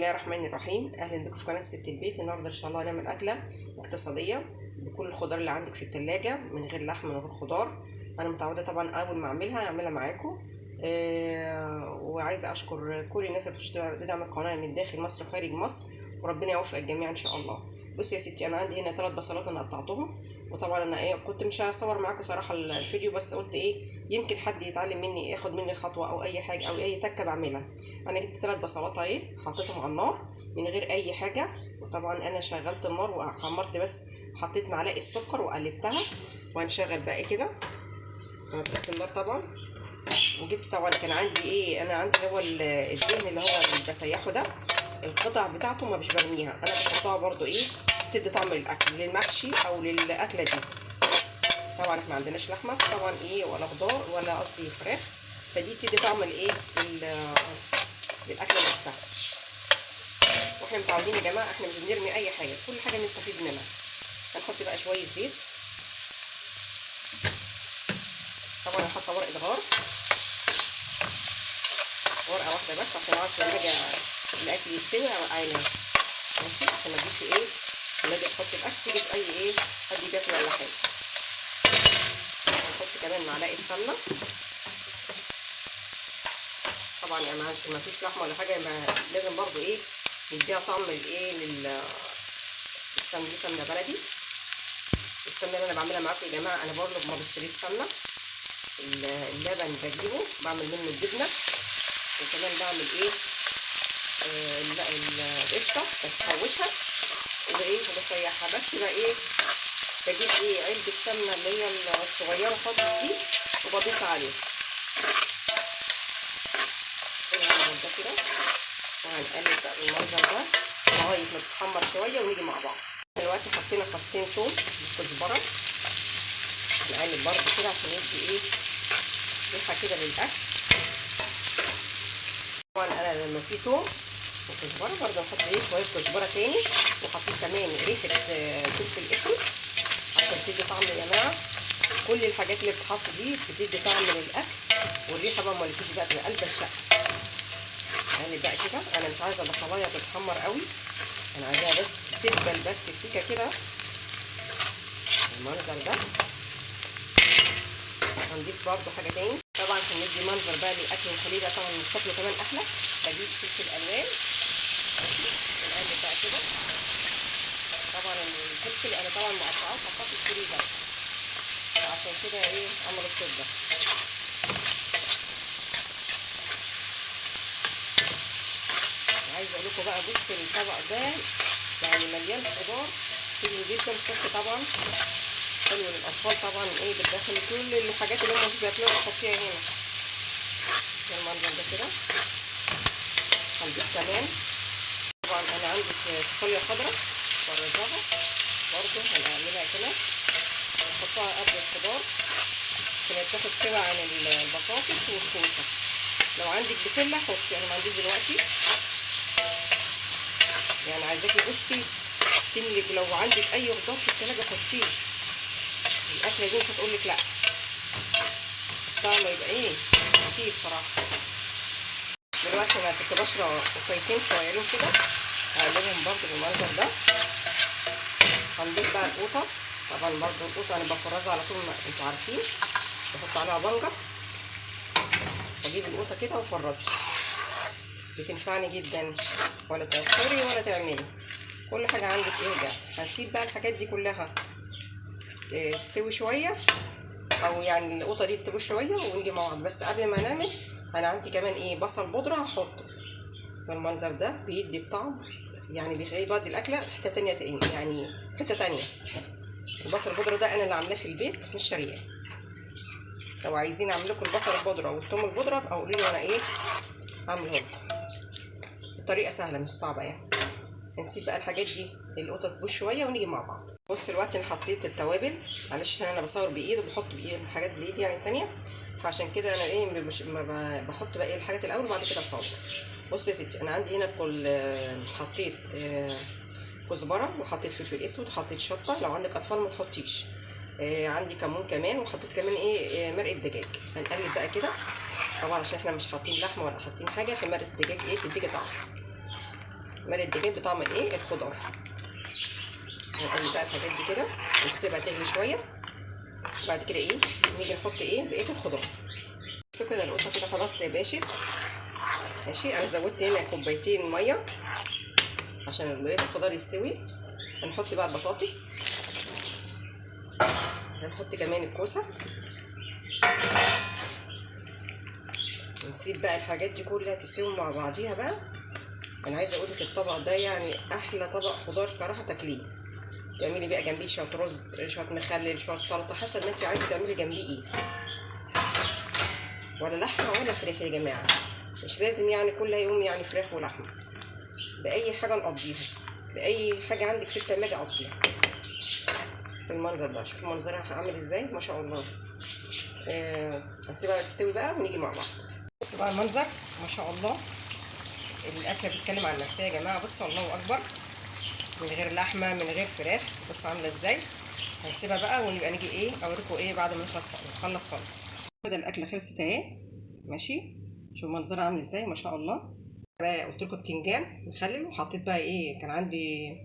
الله الرحمن الرحيم. اهلا بكم في قناة ست البيت. النهارده ان شاء الله هنعمل اكله اقتصادية بكل الخضار اللي عندك في التلاجة، من غير لحم من غير خضار. انا متعوده طبعا اول ما اعملها معاكم. وعايزه اشكر كل الناس اللي بتدعم القناة من داخل مصر وخارج مصر، وربنا يوفق الجميع ان شاء الله. بصي يا ستي، انا عندي هنا 3 بصلات انا قطعتهم، وطبعا انا كنت مش هصور معاكم صراحة الفيديو، بس قلت يمكن حد يتعلم مني، ياخد مني خطوة او اي حاجة او اي تكه بعملها. انا جبت 3 بصلات اهي، حطيتهم على النار من غير اي حاجة، وطبعا انا شغلت النار وحمرت، بس حطيت معلقه السكر وقلبتها، وهنشغل بقى كده. انا طفيت النار طبعا، وجبت طبعا كان عندي انا عندي هو الدهن اللي هو اللي بسيحه ده، القطع بتاعته ما مش برميها، انا بحطها برضو تدي طعم للاكل، للمحشي او للاكله دي. طبعا احنا ما عندناش لحمه طبعا ولا خضار ولا قصدي فراخ، فدي بتدي طعم للاكله نفسها. واحنا متعودين يا جماعة، احنا مش بنرمي اي حاجة، كل حاجة بنستفيد منها. هنحط بقى شوية زيت، طبعا انا حاطه ورقة غار، ورقة واحدة بس عشان اعرف لما اجي الاكل يستوي ابقى عايناه ماشي، عشان ما اجيش لما اجي احط الاكل تيجي في اي حد بياكل ولا حاجة. هنحط كمان معلقه سمنه، طبعا يعني ما فيش لحمه ولا حاجة، ما لازم برضو نديها طعم لل السمنة دي، سمنه بلدي. السمنة اللي انا بعملها معاكم يا جماعة، انا برضو ما بشتريش سمنه، اللبن بجيبه بعمل منه الجبنة، وكمان بعمل القشطه بحوشها وبسيحها. بس بقى بجيب علبة سمنه اللي هي الصغيرة خالص دي وبضيف عليها ده كده، وهنقلب بقى بالمنظر ده لغاية ما تتحمر شوية ونيجي مع بعض. دلوقتي حطينا فصين توم بالكزبره، نقلب برده كده عشان يدي ريحه كده للاكل. طبعا انا لما في توم وكزبره برده نحط شوية كزبره تاني، وحطيت كمان ريحه فلفل اسود عشان تدي طعم يا جماعة. كل الحاجات اللي بتتحط دي بتدي طعم للاكل، والريحه بقى ما لكيش بقى تبقى قلب الشقة. يعني بقى كده انا مش عايزه البصلايه تتحمر قوي، انا عايزاها بس تدبل بس سيكه كده المنظر ده. هنضيف برده حاجة تاني طبعا عشان ندي منظر بقى للاكل ونخليه بقى طبعا شكله كمان احلى. بجيب فلفل الوان ماشي، ونقلب بقى كده. طبعا الفلفل انا طبعا مقطعاه وحطاه في الفريزر، عشان كده عمل الصوت ده. عايزه اقول لكم بقى، بصوا الطبق ده يعني مليان خضار حلو جدا، صحي طبعا، حلو للاطفال طبعا. بتدخل كل الحاجات اللي هم مش بياكلوها تحطيها هنا بالمنظر ده كده. هنضيف كمان طبعا انا عندي فاصوليا خضراء فرزاها برضو، هنعملها كده نحطها قبل الخضار عشان تاخد سوا عن البطاطس والكوسه. لو عندك بسلة حطي، انا ما عنديش دلوقتي، يعني عايزاكي بصي تملك لو عندك اي خضار في التلاجة حطيه، الاكلة دي مش هتقولك لا، الطعم يبقى خفيف صراحة. دلوقتي انا كنت بشرب كوبايتين صغيرين كده، هقلبهم برضو بالمنظر ده. هنضيف بقى القوطه، طبعا برضو القوطه انا بفرزها على طول، انتوا عارفين، بحط عليها بنجر، واجيب القوطه كده وافرزها، بتنفعني جدا، ولا تعصري ولا تعملي، كل حاجة عندك جاهزة. هنسيب بقى الحاجات دي كلها تستوي شوية، او يعني القوطه دي تستوي شوية ونيجي مع بعض. بس قبل ما نعمل، انا عندي كمان بصل بودره هحطه بالمنظر ده، بيدي الطعم، يعني بيخلي بعد الاكلة حتة تانية، يعني حتة تانية. البصل البودره ده انا اللي عاملاه في البيت مش شارياه. لو عايزين اعمل لكم البصل البودره والثوم البودره ابقى قولوا لي وانا هعمله لكم. الطريقة سهلة مش صعبة يعني. هنسيب بقى الحاجات دي القوطه تبوش شوية ونيجي مع بعض. بص الوقت انا حطيت التوابل، معلش انا بصور بايد وبحط بايد الحاجات بايد يعني الثانية، فعشان كده انا مش ما بحط بقى الحاجات الاول وبعد كده اصور. بص يا ستي، انا عندي هنا كل حطيت كزبره، وحطيت فلفل اسود، وحطيت شطه، لو عندك اطفال ما تحطيش، عندي كمون كمان، وحطيت كمان مرقه دجاج. هنقلب بقى كده طبعا عشان احنا مش حاطين لحمه ولا حاطين حاجة، فمرقه الدجاج تديكي طعم. مرقه دجاج بطعم الايه الخضار. هنقلب بقى الحاجات دي كده ونسيبها تغلي شوية، بعد كده ايه نيجي نحط ايه بقية الخضار. بصوا كده القوطه كده خلاص يا باشا. ماشي، انا زودت هنا كوبايتين مية عشان بقية الخضار يستوي. هنحط بقى البطاطس، هنحط كمان الكوسه، ونسيب بقى الحاجات دي كلها تستوي مع بعضيها بقى. انا عايزه اقول لك الطبق ده يعني احلى طبق خضار صراحة تاكليه. تعملي بقى جنبيه شوية رز، شوية مخلل، شوية سلطة، حسب ما انت عايزه تعملي جنبيه ايه. ولا لحمه ولا فراخ يا جماعة، مش لازم يعني كل يوم يعني فراخ ولحمه، باي حاجة نقضيها، باي حاجة عندك في التلاجة قضيها. بالمنظر ده شوفوا منظرها عامل ازاي ما شاء الله. هنسيبها تستوي بقى ونيجي مع بعض. بصوا بقى المنظر ما شاء الله، الاكلة بتتكلم عن نفسها يا جماعة. بصوا الله اكبر، من غير لحمه من غير فراخ، بصوا عامله ازاي. هنسيبها بقى ونبقى نيجي ايه اوريكم ايه بعد ما نخلص خالص. كده الاكلة خلصت اهي. ماشي، شوفوا منظرها عامل ازاي ما شاء الله. بقى قلت لكم بتنجان مخلل، وحطيت بقى ايه، كان عندي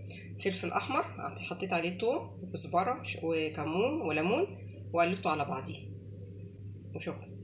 فلفل احمر حطيت عليه توم وكزبره وكمون وليمون وقلبته على بعضيه. وشكرا.